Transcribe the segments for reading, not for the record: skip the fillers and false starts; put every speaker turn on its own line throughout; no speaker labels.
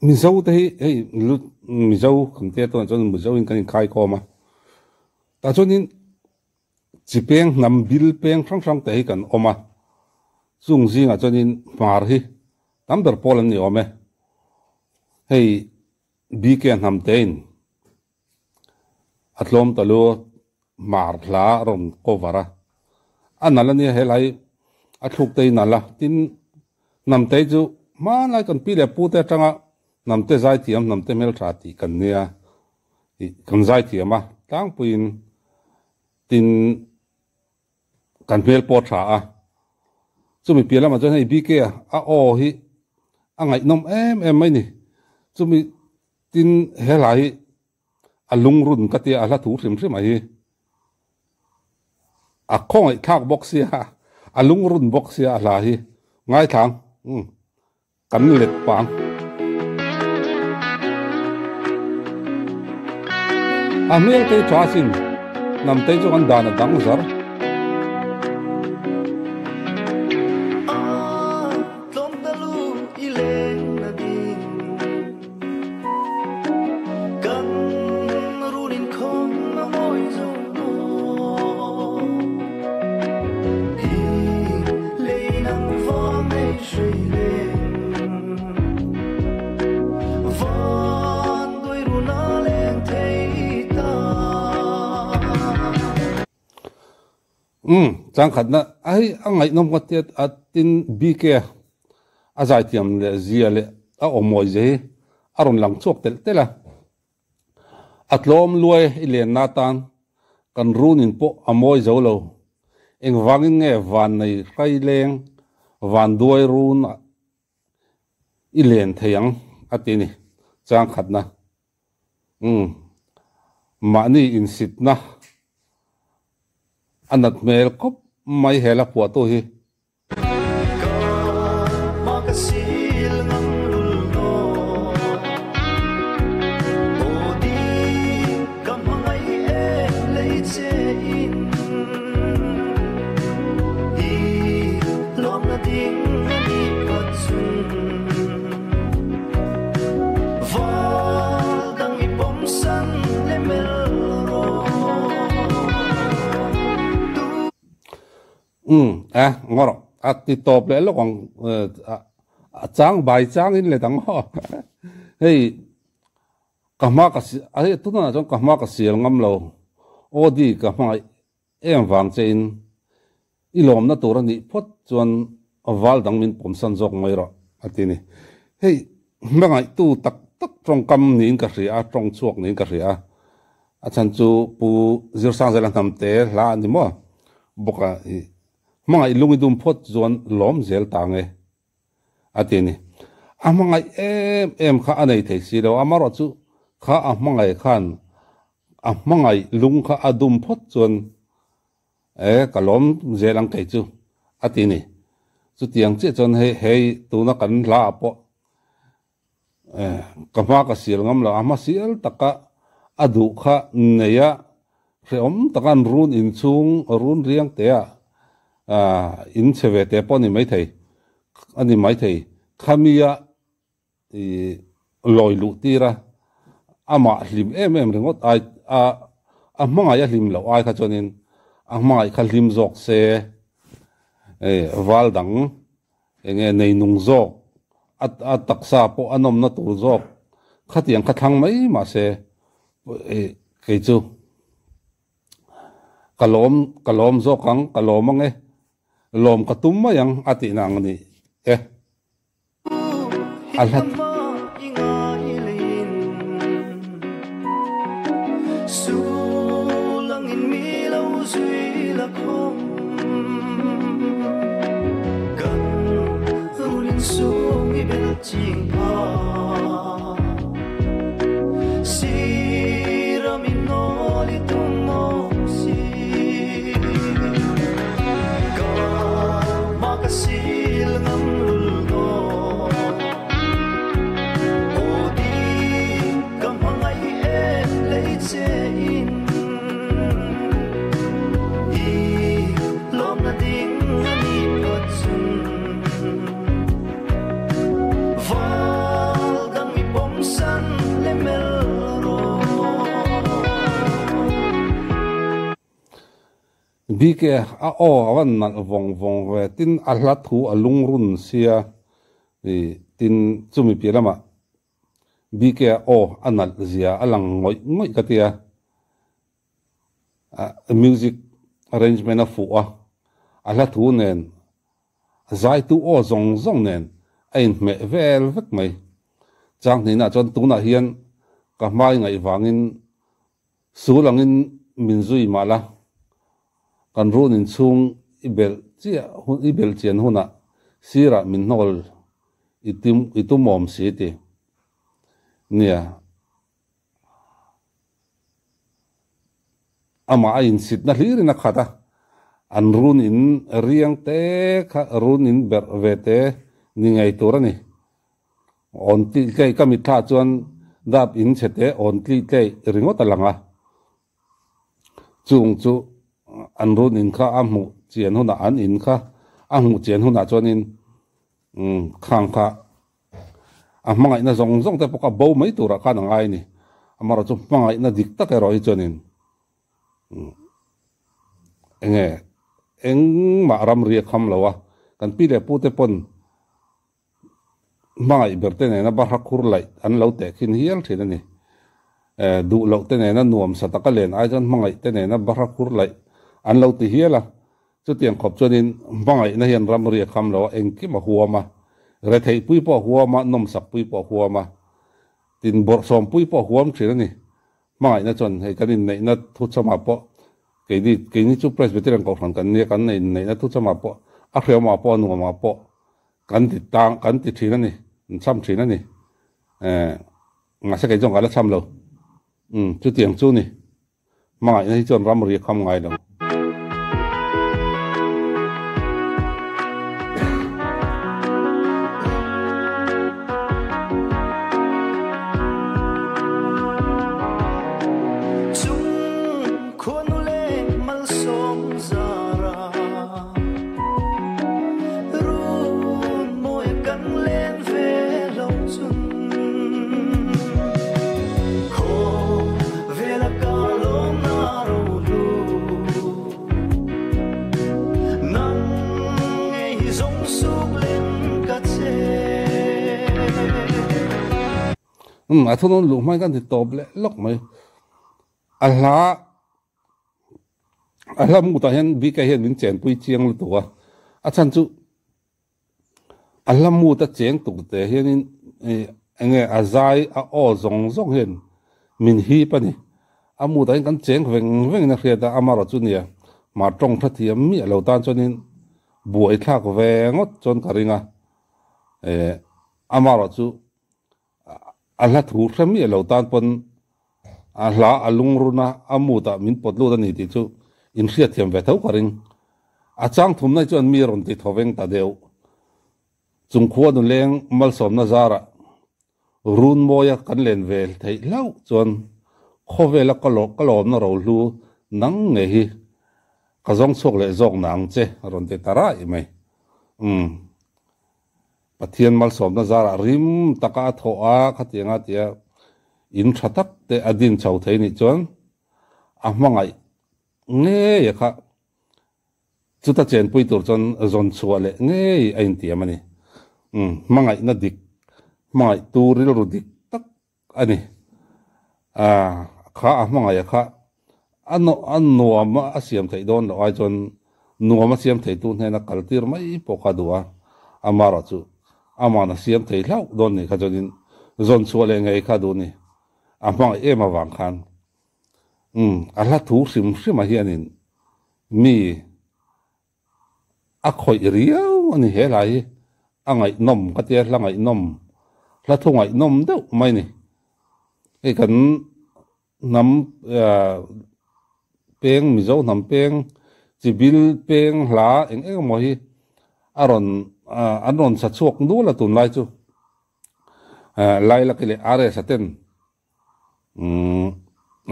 Mizo te hi hei Mizo kan tia tunah chuan Mizo in kan inkhai khawm a, tah chuanin chi peng hnam bil peng hrang hrang te hi kan awm a, chung zingah chuanin hmar hi tam ber pawl an ni awm e. Hei BK hnam tein a tlawm ta lu hmar hla a rawn cover a, a nalh a nia helai a thluk te hi nalh a, tin hnam te hi chu hmanlai kan pi leh pu te atanga hnam te zaithiam hnam te hmeltha tih kan nia ih kan zaithiam a tlangpuiin tin kan hmel pawh a tha a, chumi piah lamah chuan hei BK a a aw hi a ngaihnawm em em mai ni, chumi tin he hla hi a lungrun ka tia a hla thu hrim hrim a hi a khawngaih thlak bawk sia a lungrun bawk sia a hla hi ngaithlang umm kan let pang. A hmel te tha sin hnam te chu an dan a dang zar. Umm changkhatna a hei a ngaihnawm ngawt te a tin BK a zaithiam leh zia leh a aw mawi zia hi a rawn lang chhuak telh telh a. A tlawm luai i lenna atan kan runin pawh a mawi zo lo. Engvangin nge van nei hrai leng van duai run i len thei ang a ti ni changkhatna. Umm mahni insitna a nat hmel khawp mai he la phuahtu hi. Umm a ngaw rawh a ti tawp leh lawk ang a chang bai chang in let ang aw hei ka hma ka si a hei tunah chuan ka hma ka sial ngam lo aw di ka hmangaih em vang che in i lawmna tur a nih phawt chuan val dang min pawmsan zawk mai rawh a ti ni hei hmangaihtu tak tak tawngkam niin ka hria a tawng chhuak niin ka hria a A chhan chu Pu Zirsangzela hnamte hla a ni maw? Bawka i hmangaih lung i dum phawt chuan lawm zel ta nge a ti a ni. A hmangaih em em kha a nei thei si lo, amaherawh chu kha a hmangaih khan a hmangaih lung kha a dum phawt chuan e ka lawm zel ang kei chu a ti a ni. Chutiang chiah chuan hei hei tuna kan hla ah pawh Ka hma ka sial ngam lo, a hma sial taka a duh kha nei a, hrehawm taka an run inchhung run riang te ah in chhe ve te pawh a ni maithei, a ni maithei. Khamia i lawi luh tir a, amah hlim em em ringawt ai a, a hmangaih a hlim loh ai kha chuanin a hmangaih kha hlim zawk se, val dang Enge nei nung zawk, a a taksa pawh a nawmna tur zawk khatiang kha thlang mai mahse kei chu ka lawm ka lawm zawk ang, ka lawm ang e, lawm ka tum mai ang a tihna ang a ni e. A hlat. BK a aw a van nalh vawng vawng ve tin a hla thu a lungrun sia tin chumi piah lamah BK a aw a nalh zia a lang ngawih ngawih ka tia music arrangement a fuh a a hla thu nen zaitu aw zawng zawng nen a inhmeh vel vek mai. Chang hnihna chuan tunah hian ka hmai ngaih vangin Sul angin min zui mah la, kan run inchhung i belh chiah hun i belh chian hunah sirah min hnawl i tim i tum awm si ti. Nia, amah a insitna hlirin a khat a, an run in riang te kha run in berh ve te ni ngei tur a ni. Awn tih tleih ka mitthla chuan dap in chhe te awn tih tleih ringawt a lang a. Chung chu an run in kha a hmuh chian hunah an in kha a hmuh chian hunah chuanin khang kha a hmangaihna zawng zawng te pawh kha bo mai turah khan a ngai a ni. Amaherawhchu hmangaihna dik tak erawh hi chuanin enge engmah ramri a kham lo a, kan pi leh pu te pawn Hmangaih ber te nena bahra khur laih an lo teh khin hial thin a ni. Duh loh te nena nuam sa taka len ai chuan hmangaih te nena bahra khur laih an lo ti hial a. Chutiang khawp chuanin hmangaihna hian ramri a kham lo a, engkim a huam a, retheihpui pawh a huam a, nawmsakpui pawh a huam a, tin bawrhsawmpui pawh a huam thin a ni. Hmangaihna chuan hei kan inneihna thuchhamah pawh keini keini chu Presbyterian Kohhran kan nia, kan inneihna thuchhamah pawh a hreawmah pawh a nuamah pawh Kan ti tang, kan ti thin a ni, an cham thin a ni. Eh, mahse kei chuan ka la cham lo. Umm, chutiang chu ni. Hmangaihna hi chuan ramri a kham ngai lo.
Chung khuanu leh malsawm zara.
Umm a thunawn luh hmain kan ti tawp leh lawk mai a hla. A hla mutah hian BK hian min chenpui chiang lutuk a, a chhan chu a hla mut a cheng tuk te hianin eng nge a zai a aw zawng zawng hian min hip a ni. A mutah hian kan cheng veng vengin a hriat a, amaherawh chu nia hmar tawng tha thiam miah lo tan chuanin buai thlak ve ngawt chuan ka ring a, amaherawh chu A hla thu hre miah lo tan pawn a hla a lungrun a, a mood ah min pawt lut a ni tih chu in hriatthiam ve tho ka ring. A chang thumna hi chuan mi rawn ti tho veng ta deuh. Chung khua nuleng malsawmna zarah Runmawia kan len ve theih hlauh chuan khawvela ka lawmna rohlu nang ngei hi ka zawng chhuak leh zawk nang che a rawn ti ta raih mai. Umm. Pathian malsawmna zarah rim taka a thawh a, khatianga tia in tha tak te a din chho thei nih chuan a hmangaih ngei a kha chuta chenpui tur chuan zawn chhuah leh ngei a intiam a ni. Umm, hmangaihna dik, hmangaihtu rilru dik tak a ni. A kha a hmangaih a kha a a nuam a siam theih dawn loh ai chuan nuam a siam theitu hnena kal tir mai pawh kha a duh a, amaherawh chu aman a siam thei hlauh dawn nih kha chuanin zawn chhuah leh ngei kha a duh a ni. A hmangaih em avang khan umm a hla thu hrim hrimah hianin mi A khawih riau a ni he hla hi, a ngaihnawm ka tia hla ngaihnawm, hla thu ngaihnawm deuh mai a ni. Hei kan hnam peng Mizo hnam peng chibil peng hla eng eng emaw hi a rawn an rawn sa chhuak nual a tunlai chu Lailaki leh RS a ten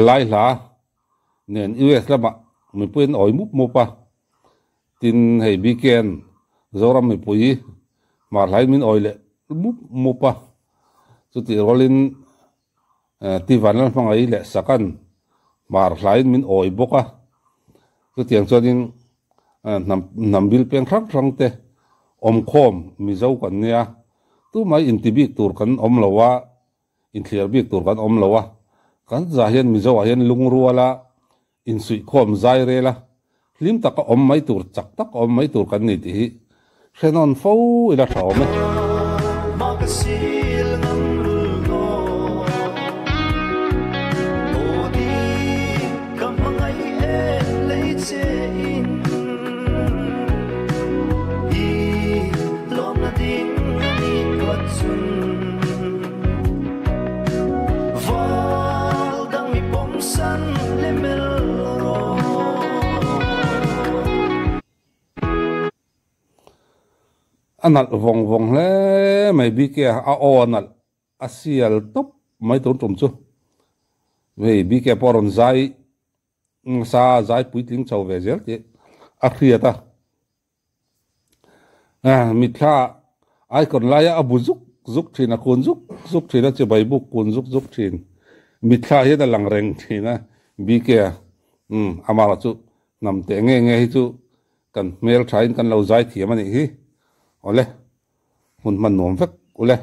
Lai hla nen US lamah mipui an awi mup mup a, tin hei BKN Zoram mipui hmar hlain min awi leh mup mup a, chutih rualin Tivan Lalhmangaih leh Sakan hmar hlain min awi bawk a, chutiang chuanin. Hnam hnam bil peng hrang hrang te awmkhawm Mizo kan nia, tumah inti bik tur kan awm lo a, inthliar bik tur kan awm lo a, kan zah hian Mizo ah hian lungrual a, insuihkhawm zai rel a, hlim taka awm mai tur, chak taka awm mai tur kan ni tih hi hrenawn fo ila tha awm e. A nalh vawng vawng hle mai BK a a aw a nalh a sial tawp mai tun tum chu hei BK pawh a rawn zai nasa zai puitling chho ve zel tih a hriat a. Mitthla icon laia a bu zuk zuk thin a, kun zuk zuk thin a, chibai buk kun zuk zuk thin. Mitthla hian a lang reng thin a, BK a, umm amah chu hnam teh nge nge hi chu kan hmel thain kan lo zai thiam a nih hi. Awle, hmun hman nuam vek ule.